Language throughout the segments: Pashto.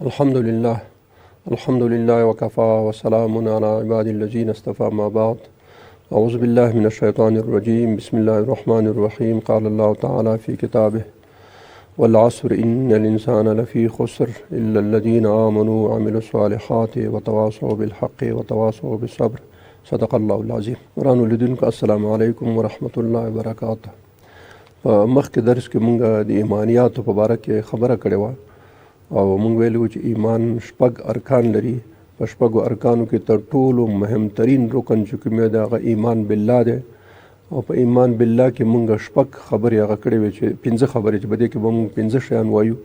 الحمد لله الحمد لله وكفى وسلام على عباد الذين اصطفى ما بعد أعوذ بالله من الشيطان الرجيم بسم الله الرحمن الرحيم قال الله تعالى في كتابه والعصر إن الإنسان لفي خسر إلا الذين آمنوا وعملوا الصالحات وتواصوا بالحق وتواصوا بالصبر صدق الله العظيم. ګرانو لیدونکو، السلام علیکم ورحمت الله وبرکاته. په مخکې درس کې مونږ د ایمانیاتو په باره کې خبره کړې وه او مونږ ویلي وو چې ایمان شپږ ارکان لري. په شپږو ارکانو کې تر ټولو مهمترین رکن چې کوم دی، هغه ایمان بالله دی. او په ایمان بالله کې مونږ شپږ خبرې هغه کړې وې، چې پنځه خبرې، چې په دې کې به مونږ پنځه شیان وایو.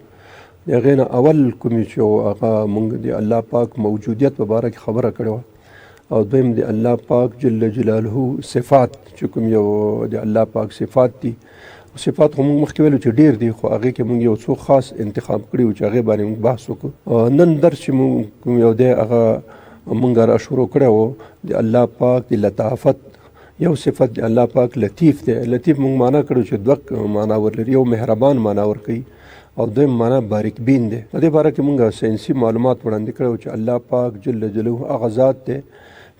د هغې نه اول کوم چې هغه مونږ د الله پاک موجودیت په باره کې خبره کړې وه، او دویم د الله پاک جل جلاله صفات، چې کوم یو د الله پاک صفات دي. صفات خو موږ مخکې ویلو چې ډېر دي، خو هغې کې موږ یو څو خاص انتخاب کړي وو چې هغې باندې موږ بحث وکړو. نن درس چې موږ کوم یو دی، هغه موږ را شروع کړی وو، د الله پاک د لطافت یو صفت، د الله پاک لطیف دی. لطیف موږ معنا کړو چې دوه معنا ورلري، یو مهربان معنا ورکوي او دویم معنا باریک بین دی. په دې باره کې موږ ساینسي معلومات وړاندې کړو چې الله پاک جل جلاله هغه ذات دی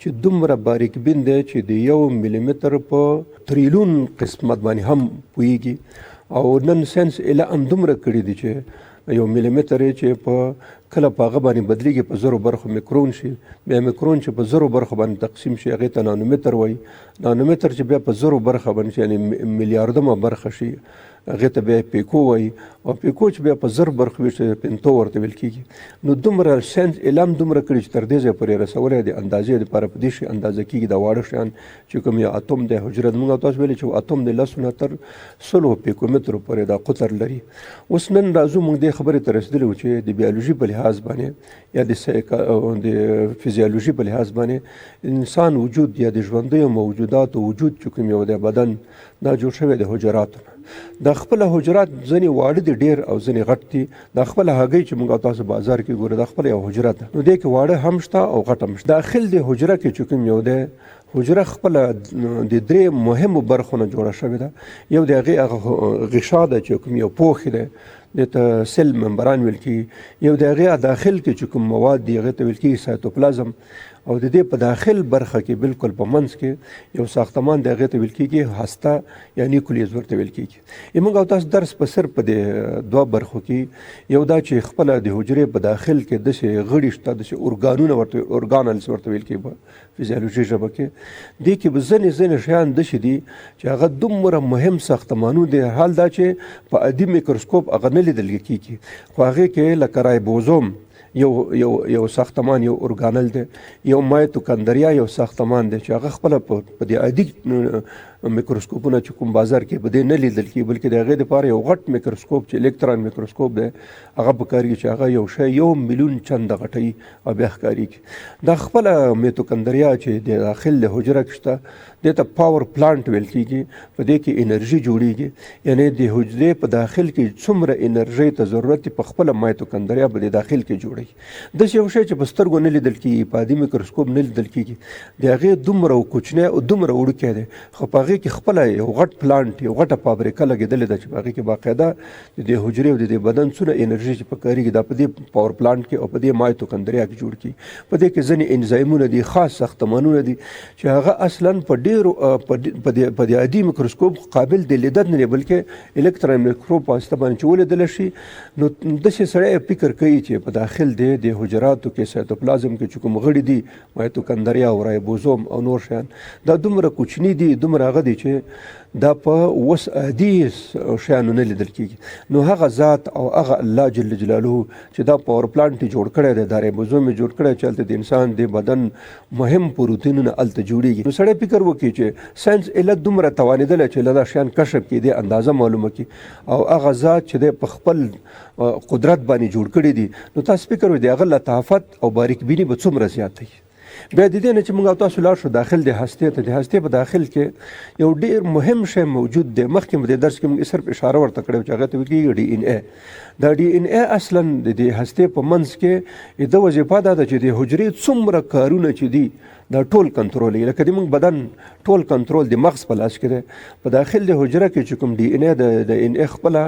چې دومره باریک بین دی چې د 1 ملي متر په تریلیون قسمت باندې هم پوهیږي. او نن ساینس اله هم دومره کړي دي چې 1 ملي متر چې په کله په هغه باندې بدلیږي، په زرو برخو میکرون شي، بیا میکرون چې په زرو برخو باندې تقسیم شي، هغې ته نانومتر وایي. نانومتر چې بیا په زرو برخه باندې شي، یعنی میلیاردمه برخه شي، هغې ته بیا پیکو وایي. او پیکو چې بیا په زر برخو وي، چې پنتو ورته ویل کېږي. نو دومره ساینس علم دومره کړي چې تر دې ځایه پورې رسولی دی. اندازې دپاره په دې شي اندازه کېږي. دا واړه شیان چې کوم یو اتوم دی، حجره، موږ تاسو ویلي چې اتوم د 10 نه تر 100 پیکومترو پورې دا قطر لري. اوس نن راځو، موږ دې خبرې ته رسېدلي وو چې د بیولوژي په لحاظ باندې یا د فزیولوژي په لحاظ باندې انسان وجود یا د ژوندیو موجوداتو وجود چې کوم یو دی، بدن دا جوړ شوی د حجراتو نه. دا خپل حجرات ځینې واړه دي ډېر او ځینې غټ دي. دا خپل هګۍ چې موږ تاسو بازار کې ګورو، دا خپل یو حجره ده. نو دې کې واړه هم شته او غټ هم شته. داخل د حجره کې چې کوم یو دی، حجره خپل د درې مهمو برخو نه جوړه شوې ده. یو د هغې هغه غشا ده چې کوم یو پوښ دی، دې ته cell membrane ویل کېږي. یو د هغې داخل کې چې کوم مواد دي، هغې ته ویل کېږي سایتوپلازم. او د دې په داخل برخه کې، بالکل په منځ کې یو ساختمان دی، هغې ته ویل کېږي هسته یا نیوکلیس ورته ویل کېږي. موږ او تاسو درس په صرف په دې دوه برخو کې، یو دا چې خپله د حجرې په داخل کې داسې غړي شته، داسې ارګانونه ورته، organelles ورته ویل کېږي په فزیولوژي ژبه کې، دې کې به ځینې ځینې شیان داسې دي چې هغه دومره مهم ساختمانونه دي، حال دا چې په عادي میکروسکوپ هغه نه لیدل کېږي، خو هغې کې لکه رایبوزوم یو یو یو ساختمان، یو organelle دی، یو مایتوکندریا یو ساختمان دی چې هغه خپله په دې عادي میکروسکوپونه چې کوم بازار کې په دې نه لیدل کېږي، بلکې د هغې دپاره یو غټ میکروسکوپ چې الکترون میکروسکوپ دی، هغه پکارېږي چې هغه یو شی 1 میلیون چنده غټوي او بیا ښکارېږي. دا خپله میتوکندریا چې د داخل د حجره کې شته، دې ته power plant ویل کېږي. په دې کې انرژي جوړیږي، یعنی د حجرې په داخل کې څومره انرژي ته ضرورت دی، په خپله مایتوکندریا په دې داخل کې جوړوي. داسې یو شی چې په سترګو نه لیدل کېږي، په عادي میکروسکوپ نه لیدل کېږي، د هغې دومره کوچنی او دومره وړوکی دی، خو په هغې کې خپله یو غټ plant، یو غټه فابریکه لګېدلې ده چې په هغې کې باقاعده د دې حجرې او د دې بدن څومره انرژي چې پکارېږي، دا په دې power plant کې او په دې مایتوکندریا کې جوړ کړي. په دې کې ځینې انزایمونه دي، خاص ساختمانونه دي چې هغه اصلا په ډیرو په دې عادي میکروسکوپ قابل د لیدل نه دی، بلکې الکترون میکروسکوپ په واسطه باندې چې ولیدل شي. نو داسې سړی فکر کوي چې په داخل دی د حجراتو کې، سایتوپلازم کې چې کوم غړي دي، مایتوکندریا او رایبوزوم او نور شیان، دا دومره کوچني دي، دومره هغه دي چې دا په وس عادي شیانو نه لیدل کېږي. نو هغه ذات او هغه الله جل جلاله چې دا power plant جوړ کړی دی، دا رایبوزوم یې جوړ کړی چې هلته د انسان د بدن مهم پروتینونه هلته جوړیږي، نو سړی فکر وکړي چې ساینس اله دومره توانېدلی چې له دا شیان کشف کړي، دې اندازه معلومه کړي، او هغه ذات چې دی په خپل قدرت باندې جوړ کړي دي، نو تاسو فکر وکړئ د هغه لطافت او باریک بیني به څومره زیاته وي. بیا د دې نه چې موږ تاسو لاړ شو داخل د هستې ته، د هستې په داخل کې یو ډیر مهم شی موجود دی. مخکې په دې درس کې موږ صرف اشاره ورته کړې چې هغه ته ویل کېږي ډي ان ای. دا ډي ان ای اصلا د دې هستې په منځ کې د وظیفه دا ده چې د حجرې څومره کارونه چې دي، دا ټول کنټرولوي. لکه د موږ بدن ټول کنټرول د مغز په لاس کې دی. په داخل د حجره کې چې کوم ډي ان ای د ان ای خپله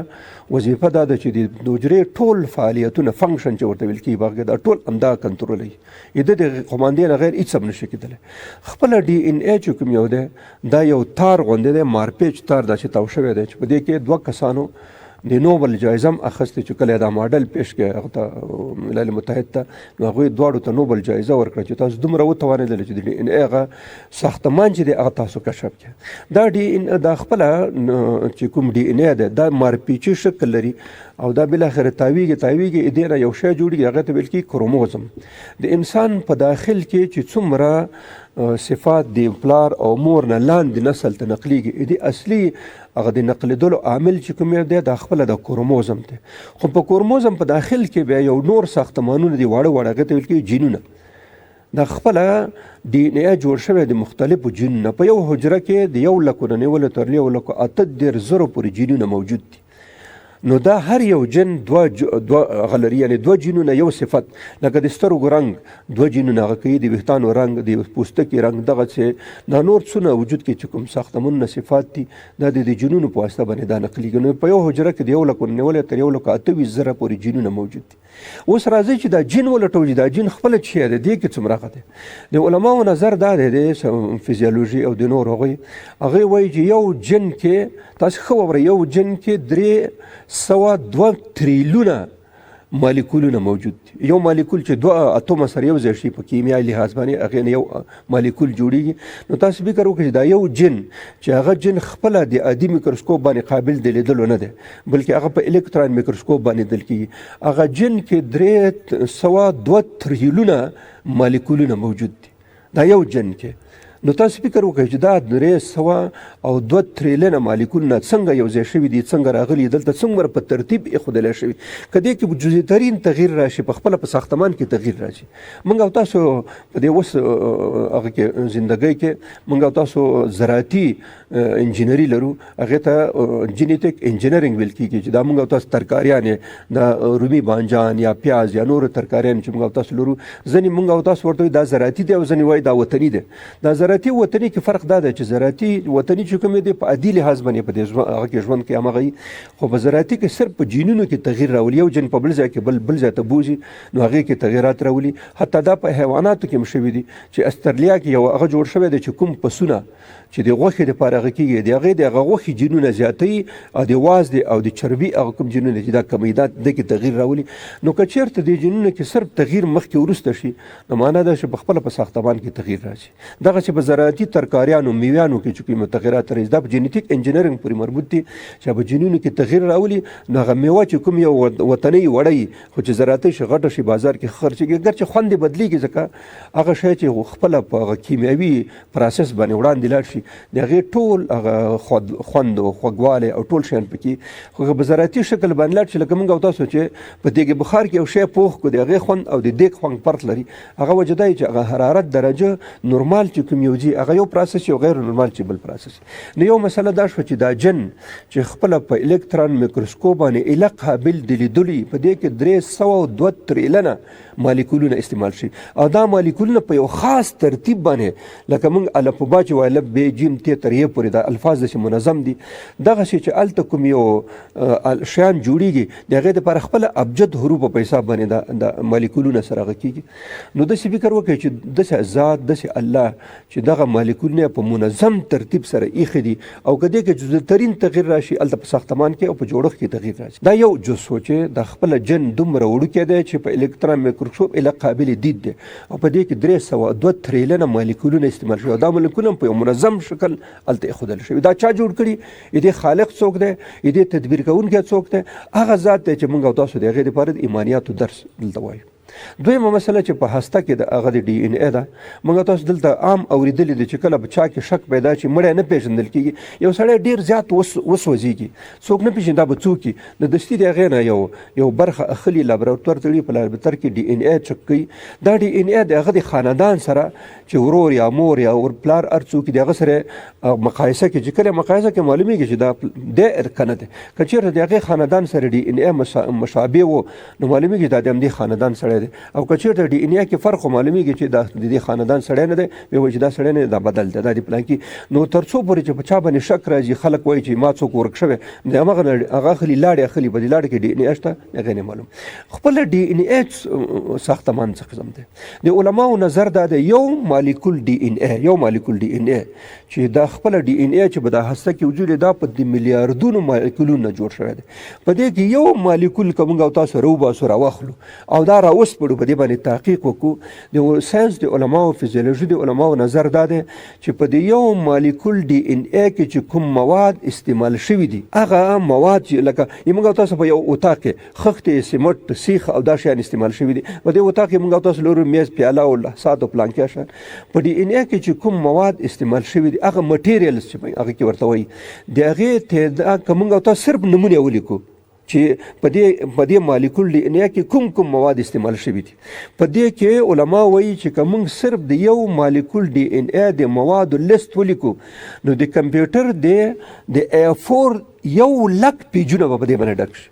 وظیفه دا ده چې د حجرې ټول فعالیتونه، function چې ورته ویل کېږي، باغ دا ټول همدا کنټرولوي. د د قوماندې نه غیر هیڅ هم نشي کېدلی. خپله ډي ان ای چې کوم یو دی، دا یو تار غوندې دی، مارپیچ تار داسې تاو شوی دی چې په دې کې دوه کسانو د نوبل جایزه هم اخیستې چې کله دا ماډل پیش کړ هغه ته، ملل متحد ته، نو هغوی دواړو ته نوبل جایزه ورکړه چې تاسو دومره وتوانېدل چې د ډي ان ای هغه ساختمان چې دی هغه تاسو کشف کړ. دا ډي ان دا خپله چې کوم ډي ان ای دی، دا مارپیچي شکل لري او دا بالاخره تاویږي تاویږي، دې نه یو شی جوړیږي، هغه ته ویل کېږي کروموزم. د انسان په داخل کې چې څومره صفات د پلار او مور نه لاندې نسل ته نقلیږي، د اصلي هغه د نقلېدلو عامل چې کوم یو دی، دا خپله د کروموزم دی. خو په کروموزم په داخل کې بیا یو نور ساختمانونه دي، واړه واړه، هغه ته ویل کېږي جینونه. دا خپله ډي ان ای جوړ شوی د مختلفو جینونه. په یو حجره کې د یو لکو نه نیولې تر 1,38,000 پورې جینونه موجود دي. نو دا هر یو جن دوه دوه هغه لري، یعنې دوه جینونه یو صفت، لکه د سترګو رنګ دوه جینونه هغه کوي، د ویښتانو رنګ، د پوستکي رنګ، دغسې دا نور څونه وجود کې چې کوم ساختمانونه صفات دي، دا د جینونو په واسطه باندې دا نقلیږي. نو په یو حجره کې د یو لکو نه نیولې تر 1,28,000 پورې جینونه موجود دي. اوس راځي چې دا جین ولټوو چې دا جین خپله څه شی دی، دې کې څومره هغه دی. د علماو نظر دا دی، د فزیولوژي او د نورو هغوی وایي چې یو جین کې، تاسو ښه واورئ، یو جین کې 302 تریلیونه مالیکولونه موجود دي. یو مالیکول چې دوه اتومه سره یو ځای شي په کیمیاوي لحاظ باندې هغې نه یو مالیکول جوړیږي. نو تاسو فکر وکړئ چې دا یو جن چې هغه جن خپله د عادي میکروسکوپ باندې قابل د لیدلو نه دی، بلکې هغه په الکترون میکروسکوپ باندې لیدل کېږي، هغه جن کې 302 تریلیونه مالیکولونه موجود دي، دا یو جن کې. نو تاسو فکر وکړئ چې دا 302 تریلیونه مالیکولونه څنګه یو ځای شوي دي، څنګه راغلي دلته، څومره په ترتیب ایښودلی شوي. که دې کې جزئي ترین تغییر راشي، په خپله په ساختمان کې تغییر راشي. موږ او تاسو په دې اوس هغه کې زندګۍ کې موږ او تاسو زراعتي انجینري لرو، هغې ته genetic engineering ویل کېږي، چې دا موږ او تاسو ترکاریانې، دا رومي بانجان یا پیاز یا نورو ترکاریانې چې موږ او تاسو لرو، ځینې موږ او تاسو ورته وایو دا زراعتي دی او ځینې وایي دا وطني دی. دا زراعتي وطني کې فرق دا دی چې زراعتي وطني چې کوم دی په عادي لحاظ باندې په دې هغه کې ژوند کې هماغه وي، خو په زراعتي کې صرف په جینونو کې تغییر راولي، یو جین په بل ځای کې بل ځای ته بوځي، نو هغې کې تغییرات راولي. حتی دا په حیواناتو کې هم شوي دي چې استرلیا کې یو هغه جوړ شوی دی چې کوم پسونه چې د غوښې دپاره هغه کېږي، د هغې د هغه غوښې جینونه زیاتوي او د وازدې او د چربي هغه کوم جینونه چې دا کموي، دا دې کې تغییر راولي. نو که چېرته دې جینونو کې صرف تغییر مخکې وروسته شي، نو معنا دا چې په خپله په ساختمان کې تغییر راشي. دغه چې په زراعتي ترکاریانو میویانو کې چې کوم تغییرات راځي، دا په genetic engineering پورې مربوط دي چې په جینونو کې تغییر راولي، نو هغه میوه چې کوم یو وطني وړی خو چې زراعتي شي، غټه شي، بازار کې خرڅېږي، اګر چې خوند یې بدلېږي، ځکه هغه شی چې خپله په هغه کیمیاوي process باندې وړاندې لاړ شي، د هغې ټول هغه خوند او خوږوالی او ټول شیان پکې، خو که په زراعتي شکل باندې لاړ شي، لکه موږ او تاسو چې په دیګ بخار کې یو شی پوخ کړو، د هغې خوند او د دیګ خوند فرق لري. هغه وجه دا چې هغه حرارت درجه نورمال چې کوم یو ځي هغه یو process یو غیر نورمال چې بل process. نو یو مسله دا شوه چې دا جن چې خپله په الکترون میکروسکوپ باندې اله قابل د لیدلو، په دې کې 302 تریلنه مالیکولونه استعمال شي او دا مالیکولونه په یو خاص ترتیب باندې، لکه موږ الفبا چې وایو الف ب جیم ت تر ی پورې دا الفاظ داسې منظم دي، دغسې چې هلته کوم یو شیان جوړیږي د هغې دپاره خپله ابجد حروف په حساب باندې دا مالیکولونه سره هغه کېږي. نو داسې فکر وکړئ چې داسې ذات، داسې الله چې دغه مالیکولونه په منظم ترتیب سره ایښي دي او که دې کې جزء ترین تغییر راشي، هلته په ساختمان کې او په جوړښت کې تغییر راشي. دا یو جز و چې د خپله جن دومره وړوکی دی چې په الکترون میکروسکوپ اله قابل دید دی او په دې کې 302 تریلنه مالیکولونه استعمال شوي او دا مالیکولونه په یو منظم شکل هلته ایښودل شوي. دا چا جوړ کړي؟ دې خالق څوک دی؟ دې تدبیر کوونکی څوک دی؟ هغه ذات دی چې موږ او تاسو د هغې دپاره د ایمانیاتو درس دلته وایو. دویمه مسله چې په هسته کې د هغه د ډي ان ای ده، موږ تاسو دلته عام اورېدلي دي چې کله په چا کې شک پیدا شي مړی نه پېژندل کېږي، یو سړی ډېر زیات وسوځېږي، څوک نه پېژني دا به څوک وي، نو دستي د هغې نه یو برخه اخلي، لابراتوار ته وړي، په لابراتوار کې ډي ان ای چک کوي. دا ډي ان ای د هغه د خاندان سره چې ورور یا مور یا ور پلار هر څوک د هغه سره مقایسه کوي، چې کله مقایسه کوي معلومېږي چې دا دی که نه دی. که چېرته د هغې خاندان سره ډي ان ای مشابه و، نو معلومېږي دا د همدې خاندان سړی دی. دی. او که چېرته ډي ان ای کې فرق معلومیږي چې دا د دې خاندان سړی نه دی، بیا وایي چې دا سړی نه دی، دا بدل دی، دا د پلان کې. نو تر څو پورې چې په چا باندې شک راځي، خلک وایي چې ما څوک ورک شوی دی، هماغه هغه اخلي، لاړې اخلي، په دې لاړې کې ډي ان ای شته، هغه نه معلوم. خپله ډي ان ای ساختمان څه قسم دی؟ د علماو نظر دا دی، یو مالیکول ډي ان ای، یو مالیکول ډي ان ای چې دا خپله ډي ان ای چې په دا هسته کې وجود لري، دا په دې میلیاردونو مالیکولونو جوړ شوی دی. په دې کې یو مالیکول که موږ او تاسو راوباسو، راواخلو او دا راوسپړو، په دې باندې تحقیق وکړو، د ساینس د علماو، فزیولوژي د علماو نظر دا دی چې په دې یو مالیکول ډي ان ای کې چې کوم مواد استعمال شوي دي، هغه مواد چې لکه موږ او تاسو په یو اتاق کې خښتې، سیمټ، سیخ او دا شیان استعمال شوي دي، په دې اتاق کې موږ او تاسو لرو میز، پیاله او ساعت او پلانکیا شیان. په ډي ان ای کې چې کوم مواد استعمال شوي دي، هغه مټیریلز چې هغه کې ورته وایي، د هغې تعداد که موږ او تاسو صرف نمونه ولیکو چې په دې مالیکول ډي ان ای کې کوم کوم مواد استعمال شوي دي، په دې کې علما وایي چې که موږ صرف د یو مالیکول ډي ان ای د موادو لیست ولیکو، نو د کمپیوټر د ای فور 1 لک پیجونه به په دې باندې ډک شي.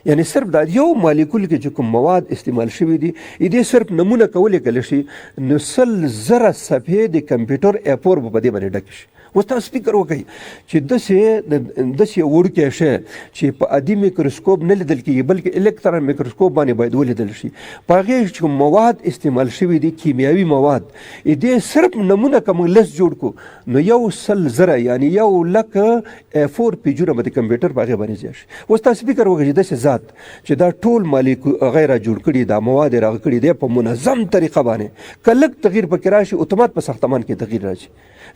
یعنی صرف دا یو مالیکول کې چې کوم مواد استعمال شوي دي، دې صرف نمونه کولی کلی شي، نو 100,000 صفحې د کمپیوټر ای فور به په دې باندې ډک شي. اوس تاسو فکر وکړئ چې داسې وړوکی شی چې په عادي میکروسکوپ نه لیدل کېږي، بلکې الکترون میکروسکوپ باندې باید ولیدل شي، په هغې چې کوم مواد استعمال شوي دي، کیمیاوي مواد، دې صرف نمونه که موږ لست جوړ کړو، نو 100,000 یعنی 1 لک ای فور پیجونه به د کمپیوټر په هغې باندې زیات شي. اوس تاسو فکر وکړئ چې داسې ذات چې دا ټول مالیکول هغه را جوړ کړي، دا مواد یې راغ کړي دی په منظم طریقه باندې، که لږ تغییر پکې راشي، اتومات په ساختمان کې تغییر راشي،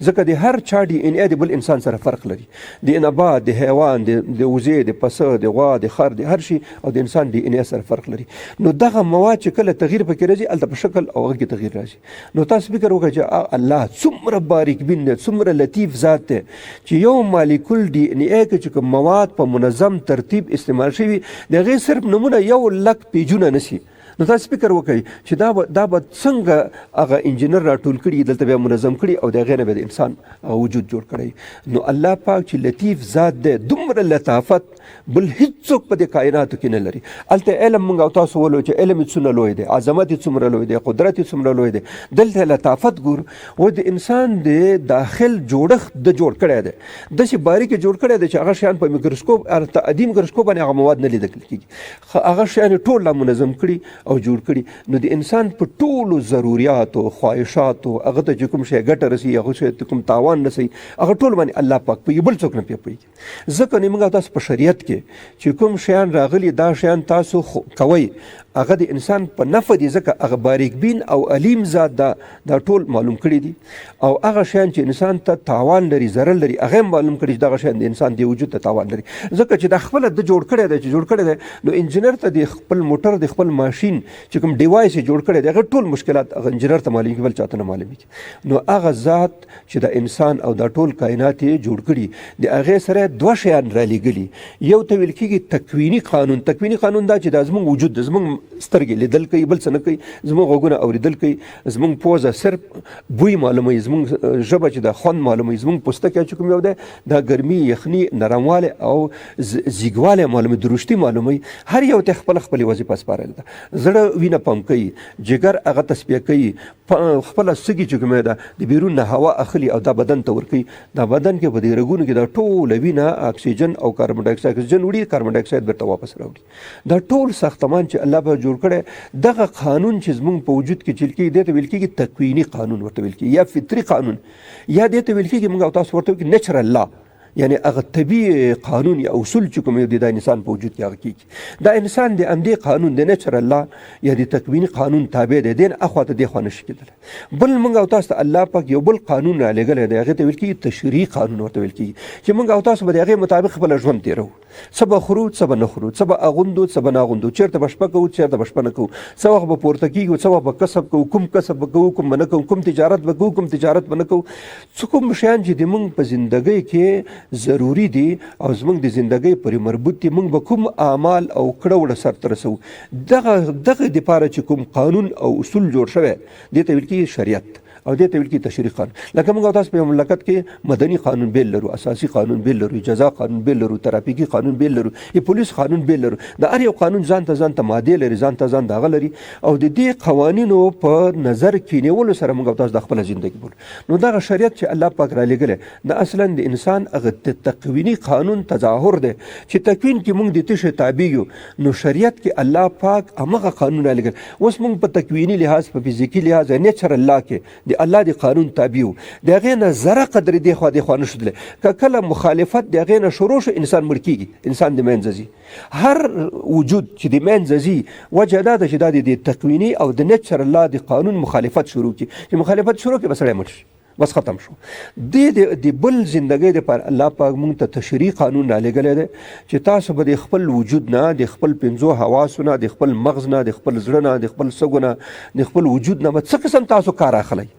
ځکه د هر چا ډي ان ای د بل انسان سره فرق لري. د نبات، د حیوان، د وزې، د پسه، د غوا، د خر، د هر شي او د انسان ډي ان ای سره فرق لري. نو دغه مواد چې کله تغییر پکې راځي، هلته په شکل او هغه کې تغییر راځي. نو تاسو فکر وکړئ چې الله څومره باریک بین دی، څومره لطیف ذات دی چې یو مالیکول ډي ان ای کې چې کوم مواد په منظم ترتیب استعمال شوي، د هغې صرف نمونه 1 لک پیجونه نسی. نو تاسو فکر وکړئ چې دا به څنګه هغه انجینر راټول کړي، دلته بیا منظم کړي او د هغې نه بیا د انسان هغه وجود جوړ کړي. نو الله پاک چې لطیف ذات دی، دومره لطافت بل هیڅوک په دې کائناتو کې نه لري. هلته علم موږ او تاسو ولو چې علم یې څومره لوی دی، عظمت یې څومره لوی دی، قدرت یې څومره لوی دی. دلته لطافت ګور و د انسان د داخل جوړښت د جوړ کړی دی، داسې باریک جوړ کړی دی چې هغه شیان په میکروسکوپ، هلته عادي میکروسکوپ باندې هغه مواد نه لیدل کېږي. هغه شیان یې ټول لا منظم کړي او جوړ کړي. نو د انسان په ټولو ضروریاتو، خواهشاتو، هغه ته چې کوم شی ګټه رسي، هغه شی ته کوم تاوان رسي، هغه ټول باندې الله پاک پوهېږي، بل څوک نه پرې پوهېږي. ځکه نو موږ تاسو په شریعت کې چې کوم شیان راغلي، دا شیان تاسو کوئ، هغه د انسان په نفع دي، ځکه هغه باریک بین او علیم ذات دا ټول معلوم کړي دي. او هغه شیان چې انسان ته تاوان لري، ضرر لري، هغه هم معلوم کړي چې دغه شیان د انسان د وجود ته تاوان لري، ځکه چې دا خپله د جوړ کړی دی. چې جوړ کړی دی، نو انجینر ته د خپل موټر، د خپل ماشین چې کوم device یې جوړ کړی دی، هغه ټول مشکلات هغه انجینر ته معلومیږي، بل چاته نه معلومیږي. نو هغه ذات چې د انسان او د ټول کائنات یې جوړ کړي، د هغې سره دوه شیان رالیږلي. یو ته ویل کېږي تکویني قانون. تکویني قانون دا چې دا زموږ وجود، زموږ سترګې لیدل کوي، بل څه نه کوي، زموږ غوږونه اورېدل کوي، زموږ پوزه صرف بوی معلوموي، زموږ ژبه چې د خوند معلوموي، زموږ پوستکی چې کوم یو دی، دا ګرمي، یخني، نرموالی او زیږوالی معلوموي، درشتي معلوموي. هر یو ته خپله خپلې وظیفه سپارلې ده. زړه وینه پمپ کوي، جګر هغه تصفیه کوي، خپله سږي چې کومه ده، د بیرون نه هوا اخلي او دا بدن ته ورکوي. دا بدن کې په دې رګونو کې دا ټوله وینه اکسیجن او کاربن ډای اکساید، اکسیجن وړي، کاربن ډای اکساید بیرته واپس راوړي. دا ټول ساختمان چې الله پاک جوړ کړی، دغه قانون چې زموږ په وجود کې چل کېږي، دې ته ویل کېږي تکویني قانون ورته ویل کېږي، یا فطري قانون، یا دې ته ویل کېږي، موږ او تاسو ورته ویل natural law، یعنی هغه طبیعي قانون یا اصول چې کوم یو دی، د انسان په وجود کې هغه کېږي. دا انسان د همدې قانون، د natural law یا د تکویني قانون تابع دی، دین اخوا ته دې خوا نشي کېدلی. بل موږ او تاسو ته الله پاک یو بل قانون را لېږلی دی، هغې ته ویل کېږي تشریعي قانون ورته ویل کېږي، چې موږ او تاسو به د هغې مطابق خپل ژوند تېروو. څه به خورو، څه به نه خورو، څه به اغوندو، څه به نه اغوندو، چېرته به شپه کوو، چېرته به شپه نه کوو، څه وخت به پورته کېږو، څه وخت به کسب کوو، کوم کسب به کوو، کوم به نه کوو، کوم تجارت به کوو، کوم تجارت به نه کوو، څه کوم شیان چې د موږ په زندګۍ کې ضروري دي او زموږ د زندګۍ پورې مربوط دي، موږ به کوم اعمال او کړه وړه سرته رسوو، دغه دپاره چې کوم قانون او اصول جوړ شوی، دې ته ویل کېږي شریعت. او دې ته ویل کېږي تشریع قانون. لکه موږ تاسو په مملکت کې مدني قانون بیل لرو، اساسي قانون بیل لرو، جزا قانون بیل لرو، ترافیکي قانون بیل لرو، پولیس قانون بیل لرو. د هر یو قانون ځان ته ځان ته مادې لري، ځان ته ځان دغه لري، او د دې قوانینو په نظر کې نیولو سره موږ تاسو د خپل ژوندۍ بولو. نو دغه شریعت چې الله پاک را لېږلی دا اصلا د انسان هغه تکویني قانون تظاهر دی چې تکوین کې موږ د تشې تابع یو. نو شریعت کې الله پاک همغه قانون را لېږلی. اوس موږ په تکویني لحاظ، په فزیکي لحاظ، نیچرل لا کې د الله د قانون تابع یو، د هغې نه ذره قدرې دې خوا دې خوا نه شو تللی. که کله مخالفت د هغې نه شروع شو انسان مړ کېږي، انسان د منځه ځي. هر وجود چې د منځه ځي وجه دا ده چې دا د تکویني او د نیچرل لا د قانون مخالفت شروع کړي. چې مخالفت شروع کړي بس سړی مړ شي، بس ختم شو. د بل زندګۍ دپاره الله پاک مونږ ته تشریع قانون رالیږلی دی چې تاسو به د خپل وجود نه، د خپل پنځو حواسو نه، د خپل مغز نه، د خپل زړه نه، د خپل سږو نه، د خپل وجود نه به څه قسم تاسو کار اخلئ.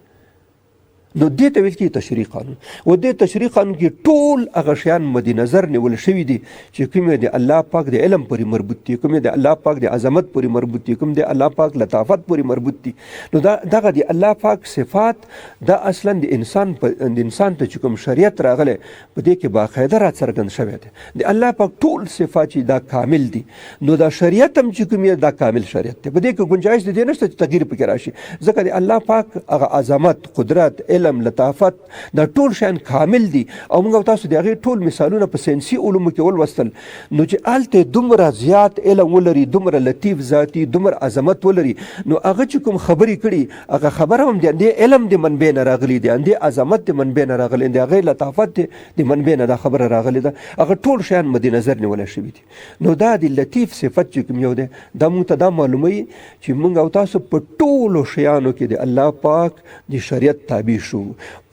نو دې ته ویل کېږي تشریع قانون. و دې تشریع قانون کې ټول هغه شیان مد نظر نیول شوي دي چې کوم د الله پاک د علم پورې مربوط دي، کوم د الله پاک د عظمت پورې مربوط دي، کوم د الله پاک لطافت پورې مربوط دي. نو دا دغه د الله پاک صفات دا اصلا د انسان په د انسان ته چې کوم شریعت راغلی په دې کې باقاعده را څرګند شوی دی. د الله پاک ټول صفات چې دا کامل دي، نو دا شریعت هم چې کوم دا کامل شریعت دی. په دې کې ګنجایش د دې نشته چې تغییر پکې راشي، ځکه د الله پاک هغه عظمت، قدرت، علم، لطافت دا ټول شیان کامل دي. او موږ تاسو د هغې ټول مثالونه په ساینسي علومو کې ولوستل. نو چې هلته دومره زیات علم ولري، دومره لطیف ذاتي، دومره عظمت ولري، نو هغه چې کوم خبرې کړي هغه خبره هم د دې علم د منبع نه راغلي دي، د عظمت د منبع نه راغلي دي، هغې لطافت د منبع نه دا خبره راغلې ده. هغه ټول شیان مد نظر نیول شوي دي. نو دا د لطیف صفت چې کوم یو دی دا موږ ته دا معلوموي چې موږ او تاسو په ټولو شیانو کې د الله پاک د شریعت تابع شو.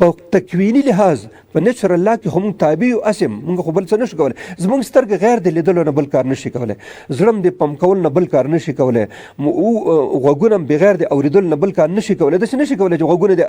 په تکویني لحاظ په نیچرل لا کې خو موږ تابع یو، اسم موږ خو بل څه نشو کولی. زموږ سترګې غیر د لیدلو نه بل کار نشي کولی، زړه هم د پم کول نه بل کار نشي کولی، غوږونه هم بغیر د اورېدلو نه بل کار نشي کولی. داسې نشي کولی چې غوږونه د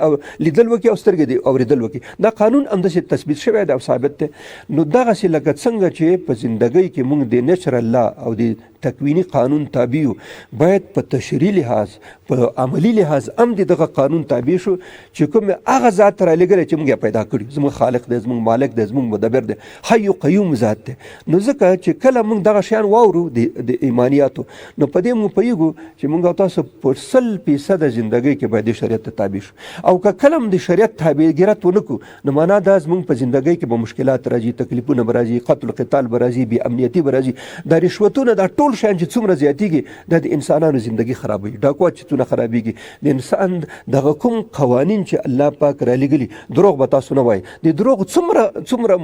لیدل وکړي او سترګې د اورېدل وکړي. دا قانون همداسې تثبیت شوی دی او ثابت دی. نو دغسې لکه څنګه چې په زندګۍ کې موږ د نیچرل لا او د تکویني قانون تابع یو، باید په تشریع لحاظ، په عملي لحاظ هم د دغه قانون تابع شو چې کوم هغه ذات رالیږلی چې موږ یې پیدا کړي، زموږ خالق دی، زموږ مالک دی، زموږ مدبر دی، حی قیوم ذات دی. نو ځکه چې کله موږ دغه شیان واورو د ایمانیاتو، نو په دې موږ پوهېږو چې موږ او تاسو په 100% زندګۍ کې باید د شریعت ته تابع شو. او که کله هم د شریعت تابع ګیرت ونه کړو، نو معنا دا زموږ په زندګۍ کې به مشکلات راځي، تکلیفونه به راځي، قتل قتال به راځي، بې امنیتي به راځي، دا رشوتونه، دا ټول شیان چې څومره زیاتېږي دا د انسانانو زندګي خرابوي، ډاکوات چې څومره خرابېږي، د انسان دغه کوم قوانین چې الله پاک رالیږلي، دروغ به تاسو نه وایي، د دروغ څومره څومره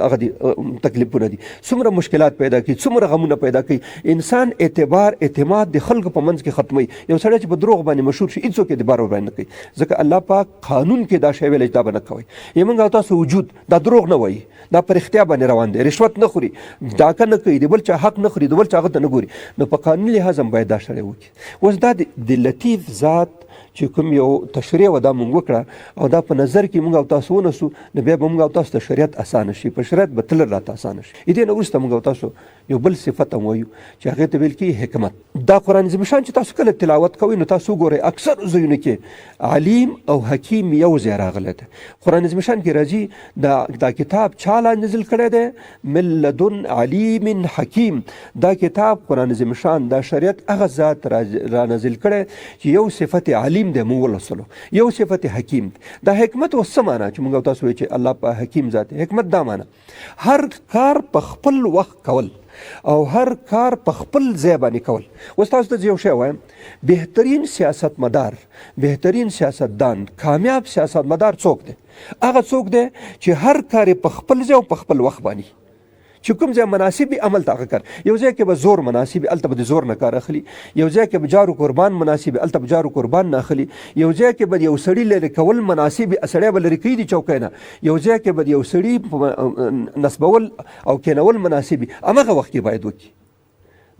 هغه دي تکلیفونه دي، څومره مشکلات پیدا کوي، څومره غمونه پیدا کوي. انسان اعتبار اعتماد د خلکو په منځ کې ختموي. یو سړی چې په دروغ باندې مشهور شي هیڅوک اعتبار ورباندې نه کوي، ځکه الله پاک قانون کې دا شی ویلی چې دا به نه کوئ. موږ او تاسو وجود دا دروغ نه وایي، دا په رښتیا باندې روان دی، رشوت نه خوري، ډاکه نه کوي، د بل چا حق نه خوري، د بل چا هغه ته نه ګوري. نو په قانوني لحاظ هم باید دا سړی وکړي. اوس دا د لطیف ذات چې کوم یو تشریح وه دا مونږ وکړه او دا په نظر کې مونږ او تاسو ونسو، نو بیا به مونږ او تاسو ته شریعت اسانه شي، په شریعت به تلل راته اسانه شي. دې نه وروسته مونږ او تاسو یو بل صفت هم وایو چې هغې ته ویل کېږي حکمت. دا قرآن عظیم شان چې تاسو کله تلاوت کوئ نو تاسو وګورئ اکثر ځایونو کې علیم او حکیم یو ځای راغلی دی. قرآن عظیم شان کې راځي دا کتاب چا لا نزل کړی دی؟ من لدن علیم حکیم. دا کتاب قرآن عظیم شان دا شریعت هغه ذات را نازل کړی چې یو صفت علیم دی موږ ولوستلو، یو صفت حکیم دی. دا حکمت اوس څه معنا چې موږ تاسو وایو چې الله په حکیم ذات دی؟ حکمت دا معنا هر کار په خپل وخت کول او هر کار په خپل ځای باندې کول. اوس تاسو ته یو شی وایم، بهترین سیاستمدار، بهترین سیاستدان، کامیاب سیاستمدار څوک دی؟ هغه څوک دی چې هر کار په خپل ځای او په خپل وخت باندې، چې کوم ځای مناسب وي عمل ته هغه کار. یو ځای کې به زور مناسب وي هلته به د زور نه کار اخلي، یو ځای کې به جارو قربان مناسب وي هلته به جارو قربان نه اخلي، یو ځای کې به یو سړي لرې کول مناسب وي سړی به لرې کوي د چوکۍ نه، یو ځای کې به یو سړي نصبول او کینول مناسب وي همغه وخت کې باید وکړي.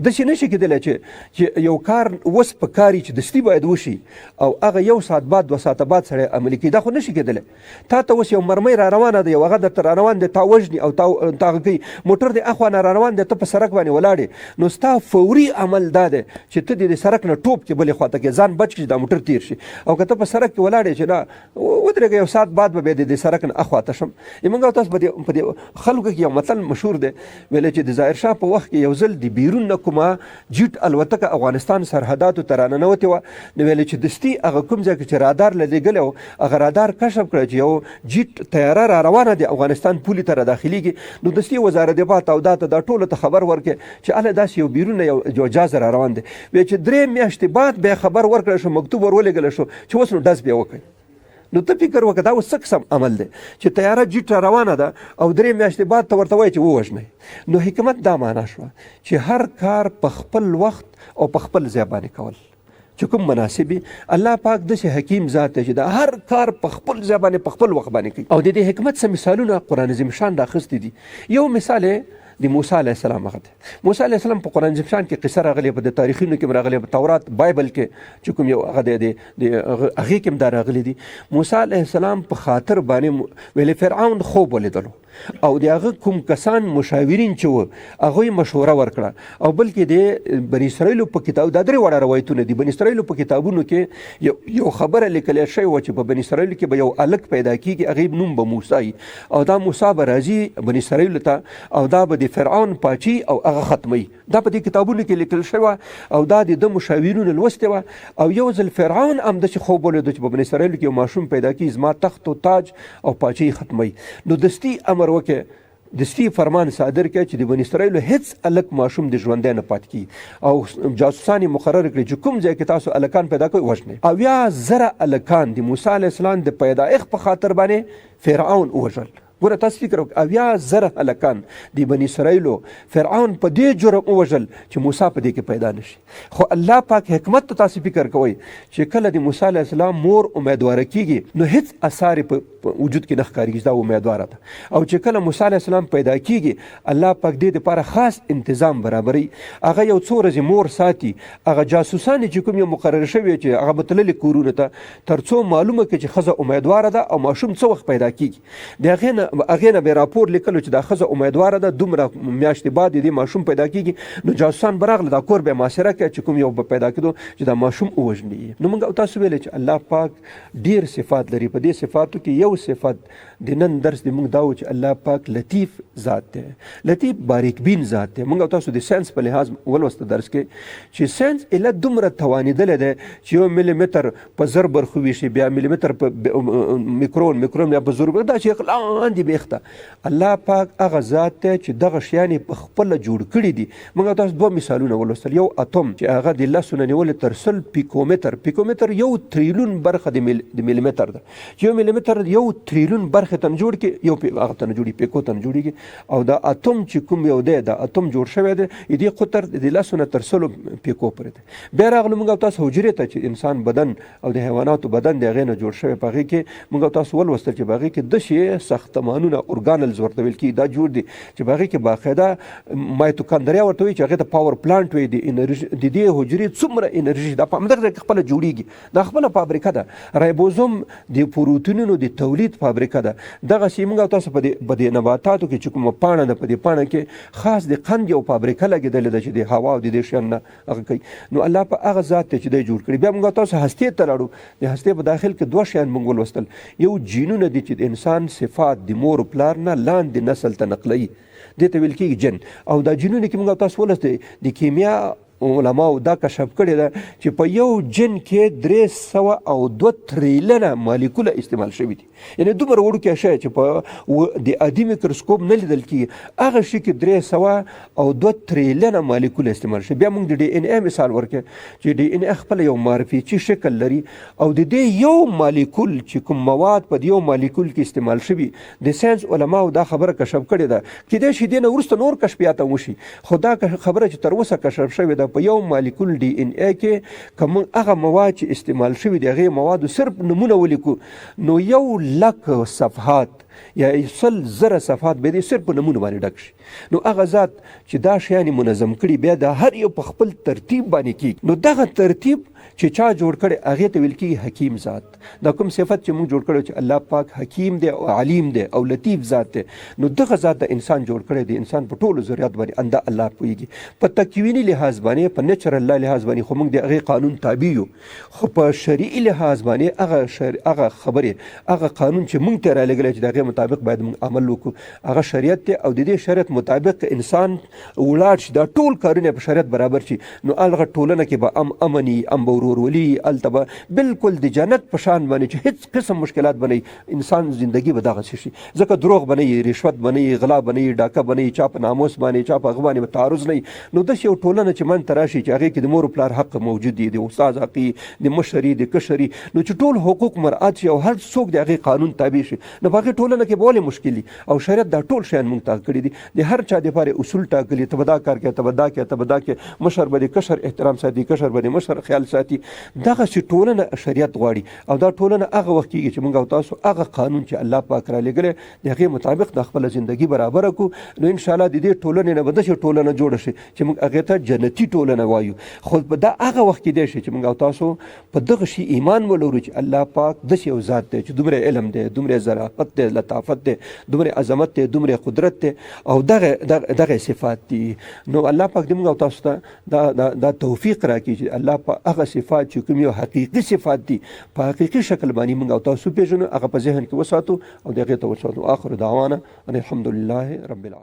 داسې نه شي کېدلی چې یو کار اوس په کار چې دستي باید وشي او هغه یو ساعت بعد 2 ساعته بعد سړی عملي کوي، دا خو نه شي کېدلی. تا ته اوس یو مرمۍ را روانه ده، یو هغه درته را روان دی، تا وژني او تا هغه کوي، موټر دې اخوا نه را روان دی، ته په سړک باندې ولاړ، نو ستا فوري عمل دا دی چې ته دې د سړک نه ټوپ کې بلې خواته کې ځان بچ کړې، دا موټر تیر شي. او که ته په سړک کې ولاړ چې نه ودرېږه، یو ساعت بعد به بیا د سړک نه اخوا ته شم. موږ او تاسو په دې خلکو کې یو متل مشهور دی، ویل چې د ظاهر شاه په وخت کې یو ځل د بیرون نه کومه جیټ الوتکه افغانستان سرحداتو ته راننوتې وه، نو ویل چې دستي هغه کوم ځای کې چې رادار لګېږلی و، هغه رادار کشف کړه چې یو جیټ طیاره را روانه د افغانستان پولې ته را داخلېږي. نو دستي وزارت دفاع ته او دا ته دا ټولو ته خبر ورکړي چې هله داسې یو بیرون یو جاز را روان دی. وی چې 3 میاشتې بعد بیا خبر ورکړل شو، مکتوب ور ولېږل شو چې اوس نو ډز بیا وکړي. نو ته فکر وکړه، دا اوس څه قسم عمل دی چې طیاره جیټ را روانه ده او 3 میاشتې بعد ته ورته وایې چې ووژنئ؟ نو حکمت دا معنا شوه چې هر کار په خپل وخت او په خپل ځای باندې کول چې کوم مناسب. الله پاک داسې حکیم ذات دی چې د هر کار په خپل ځای باندې په خپل وخت باندې کوي. او د دې حکمت څه مثالونه قرآن عظیم شان راخستي دي. یو مثال د موسی علیه السلام هغه دی. موسی علیه السلام په قرآن عظیم شان کې قصه راغلې، په د تاریخونو کې راغلې، په تورات بایبل کې چې کوم یو هغه دی، د هغې کې هم دا راغلي دي. موسی علیه السلام په خاطر باندې ویلې فرعون خوب ولیدلو او د هغه کوم کسان مشاورین چې وو، هغوی مشوره ورکړه. او بلکې د بني اسرائیلو په کتاب، دا درې واړه روایتونه دي، بني اسرائیلو په کتابونو کې یو خبره لیکل شوې وه چې په بني اسرائیلو کې به یو هلک پیدا کیږي، هغې نوم به موسی، او دا موسی به راځي بني اسرائیلو ته او دا به د فرعون پاچي او هغه ختموي. دا په دې کتابونو کې لیکل شوی او دا د ده مشاورینو لوستې وه. او یو ځل فرعون هم داسې خوب ولید چې په بني اسرائیلو کې یو ماشوم پیدا کیږي، زما تخت او تاج او پاچهي ختموي. نو دستي امر وکړي، دستي فرمان صادر کړ چې د بني اسرائیلو هیڅ الک ماشوم د ژوندی نه پاتې کیږي، او جاسوسان یې مقرر کړي چې کوم ځای کې تاسو الکان پیدا کوئ، وژنئ. 70,000 الکان د موسی علیه السلام د پیدایښت په خاطر باندې فرعون ووژل. ګوره، تاسو فکر وکړئ، 70,000 هلکان د بني اسرائیلو فرعون په دې جرم ووژل چې موسی په دې کې پیدا نشي. خو الله پاک حکمت ته تاسو فکر کوئ چې کله د موسی علیه السلام مور امیدواره کیږي، نو هیڅ اثار په وجود کې نه ښکارېږي دا امیدواره ده. او چې کله موسی علیه السلام پیدا کیږي، الله پاک دې لپاره خاص انتظام برابري. هغه یو څو ورځې مور ساتي، هغه جاسوسان چې کوم یو مقرر شوی چې هغه به تللي کورونو ته ترڅو معلومه کړي چې ښځه امیدواره ده او ماشوم څه وخت پیدا کیږي. د هغې نه به راپور لیکلو چې دا ښځه امیدواره ده، دومره میاشتې بعد دې ماشوم پیدا کیږي. نو جاسوسان به راغله، دا کور به محاصره کړ چې کوم یو به پیدا کېدو چې دا ماشوم ووژني. نو موږ او تاسو ویل چې الله پاک ډیر صفات لري. په دې صفاتو کې یو صفت د نن درس د موږ دا و چې الله پاک لطیف ذات دی، لطیف باریک بین ذات دی. موږ تاسو د ساينس په لحاظ ولوسته درس کې چې ساينس اله دومره توانېدلی دی چې یو ملي متر په 1000 برخو ویشي، بیا ملي متر په میکرون، میکرون بیا په زر، دا چې لاندې بیخته. الله پاک هغه ذات دی چې دغه شیان په خپله جوړ کړي دي. موږ تاسو دوه مثالونه ولوستل، یو اتوم چې هغه د 10 نه نیولې تر 100 پیکومتر، پیکومتر یو تریلیون برخه د ملي متر ده، چې یو ملي متر یو تریلیون برخه ته جوړ کې یو هغه ته جوړي پیکو ته جوړیږي. او دا اتوم چې کوم یو دی، دا اتوم جوړ شوی دی، دې قطر د 10 نه تر 100 پیکو پورې دی. بیا راغلو موږ تاسو حجرې ته چې انسان بدن او د حیواناتو بدن د هغې نه جوړ شوی. په هغې کې موږ تاسو ولوستل چې په هغې کې داسې ساختمانونه، organelles ورته ویل کېږي، دا جوړ دي چې په هغې کې باقاعده مایتوکاندریا ورته وایي چې هغې ته power plant وایي. د انرژي د دې حجرې څومره انرژي دا په همدغه ځای کې خپله جوړیږي، دا خپله فابریکه ده. رایبوزوم د پروتینونو د تولید فابریکه ده. دغسې موږ تاسو په دې نباتاتو کې چې کومه پاڼه ده، په دې پاڼه کې خاص د قند یو فابریکه لګېدلې ده چې د هوا او د دې شیان نه هغه کوي. نو الله په هغه ذات دی چې دی جوړ کړي. بیا موږ تاسو هستې ته لاړو. د هستې په داخل کې دوه شیان موږ ولوستل. یو جینونه دي چې د انسان صفات د مور او پلار نه لاندې نسل ته نقلوي، دې ته ویل کېږي جن. او دا جینونه کې موږ تاسو ولوستل، د کیمیا علماو دا کشف کړې ده چې په یو جن کې 302 تریلیونه مالیکوله استعمال شوي دي. یعنی دومره وړوکی شی چې په د عادي میکروسکوپ نه لیدل کېږي، هغه شي کې 302 تریلیونه مالیکوله استعمال شوي. بیا موږ د ډي ان ای مثال ورکړ چې ډي ان ای خپل یو مارپیچي شکل لري او د دې یو مالیکول چې کوم مواد په یو مالیکول کې استعمال شوي، د ساينس علماو دا خبره کشف کړې ده. کېدای شي دې نه وروسته نور کشفیات هم وشي، خو دا خبره چې تر اوسه کشف شوې ده، په یو مالیکول ډي ان ای کې که موږ هغه مواد چې استعمال شوي دي، هغې موادو صرف نمونه ولیکو، نو 1 لک صفحات یا 100,000 صفحات به دې صرف په نمونو باندې ډک شي. نو هغه ذات چې دا شیان یې منظم کړي، بیا د هر یو په خپل ترتیب باندې کیږي. نو دغه ترتیب چې چا جوړ کړي هغې ته ویل کیږي حکیم ذات. دا کوم صفت چې موږ جوړ کړی چې الله پاک حکیم دی او علیم دی او لطیف ذات دی، نو دغه ذات د انسان جوړ کړی دی. انسان په ټولو ضروریات باندې انده الله پوهیږي. په تکویني لحاظ باندې، په نیچرل لا لحاظ باندې خو موږ د هغې قانون تابع یو، خو په شرعي لحاظ باندې هغه خبرې، هغه قانون چې موږ ته رالېږلی چې د هغې مطابق باید موږ عمل وکړو، هغه شریعت دی. او د دې شریعت مطابق انسان ولاړ شي، دا ټول کارونه په شریعت برابر شي، نو هغه ټولنه کې به ام امني، ام به ورورولي، هلته به بالکل د جنت په شان باندې چې هیڅ قسم مشکلات به نه وي، انسان زندگی به دغسې شي. ځکه دروغ به نه وي، رشوت به نه وي، غلا به نه وي، ډاکه به نه وي، چا په ناموس باندې، چا په هغه باندې به تعرض نه وي. نو داسې یو ټولنه چې منځ ته راشي چې هغې کې د مور و پلار حق موجود دي، د استاد حق وي، د مشري، د کشري، نو چې ټول حقوق مراعات شي او هر څوک د هغې قانون تابع شي، نو په هغې ټولنه کې به ولې مشکل وي؟ او شریعت دا ټول شیان موږ ته کړي دي، د هر چا دپاره اصول ټاکلي، ته به دا کار کوې، ته به دا کوې، ته به دا کوې، مشر به د کشر احترام ساتي، کشر به د مشر خیال ساتي. دغسې ټولنه شریعت غواړي. او دا ټولنه هغه وخت کېږي چې موږ او تاسو هغه قانون چې الله پاک را لېږلی د هغې مطابق د خپله زندګي برابره کړو، نو انشاءالله د دې ټولنې نه به داسې ټولنه جوړه شي چې موږ هغې ته جنتي ټولنه وایو. خو دا هغه وخت کېدای شي چې موږ او تاسو په دغه شي ایمان ولرو چې الله پاک داسې یو ذات دی چې دومره علم دی، دومره ظرافت دی، لطافت دی، دومره عظمت دی، دومره قدرت دی، او دغه دغه صفات دي. نو الله پاک دې موږ او تاسو ته دا دا دا توفیق راکړي چې الله په هغه صفات چې کوم یو حقیقي صفات دي، په حقیقي شکل باندې موږ او تاسو پېژنو، هغه په ذهن کې وساتو او د هغې ته وساتو. آخر دعوانا ان الحمدلله رب العالمین.